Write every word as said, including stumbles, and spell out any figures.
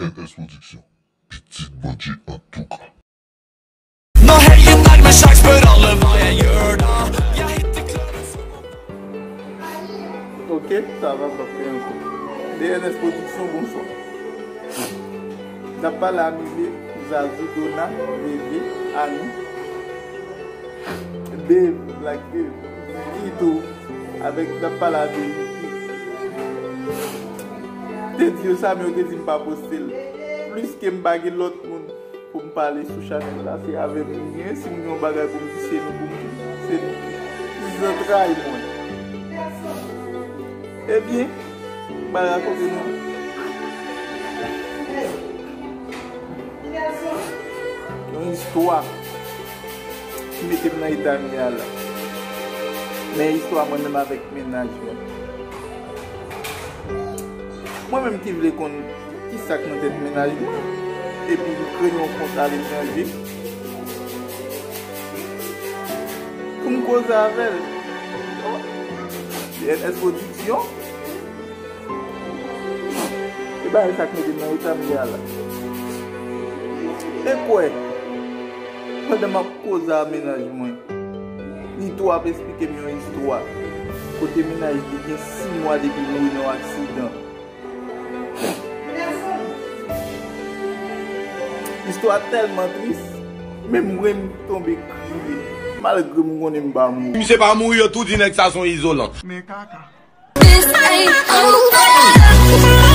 N S Production. Pitit Bondye antouka. Nå heller jeg meg sjakkspør alle hva jeg gjør da. Jeg hitter klare som Ok, sa va, m ap fè ankò. D N S Production, bonswa. N ap pale a Mimi, Zazou, Dona, Veve, Ani, Dave, Black Dave, Vivi tou, avèk n ap pale a Vivi. Te di yo sa, men yo te di m pa poste l. Plis ke m pa gen lòt moun pou m pale sou chanèl la, se avè m li ye. Si m gen yon bagay pou m di, se nou pou m di, se nou. Zantray mwen. Ebyen, m pral rakonte nou yon istwa ki mete m nan eta m ye a la. Men istwa mwen menm avèk mennaj mwen. Mwen menm ki vle konn kisa k nan tèt mennaj mwen, epi m kreye yon kont aletranje pou m koze avè l. D N S Production. Se bagay sa k mete m nan eta m ye a la. E kwè, pandan m ap koze a mennaj mwen, li tou ap esplike m yon istwa kote mennaj li gen sis mwa depi l mouri nan yon aksidan. Istwa tèlman tris, menm mwen m tonbe kriye, malgre m konnen m pa mouri. Misye pa mouri, yo tou di nèg sa se yon izolan. Men kaka. This ain't over.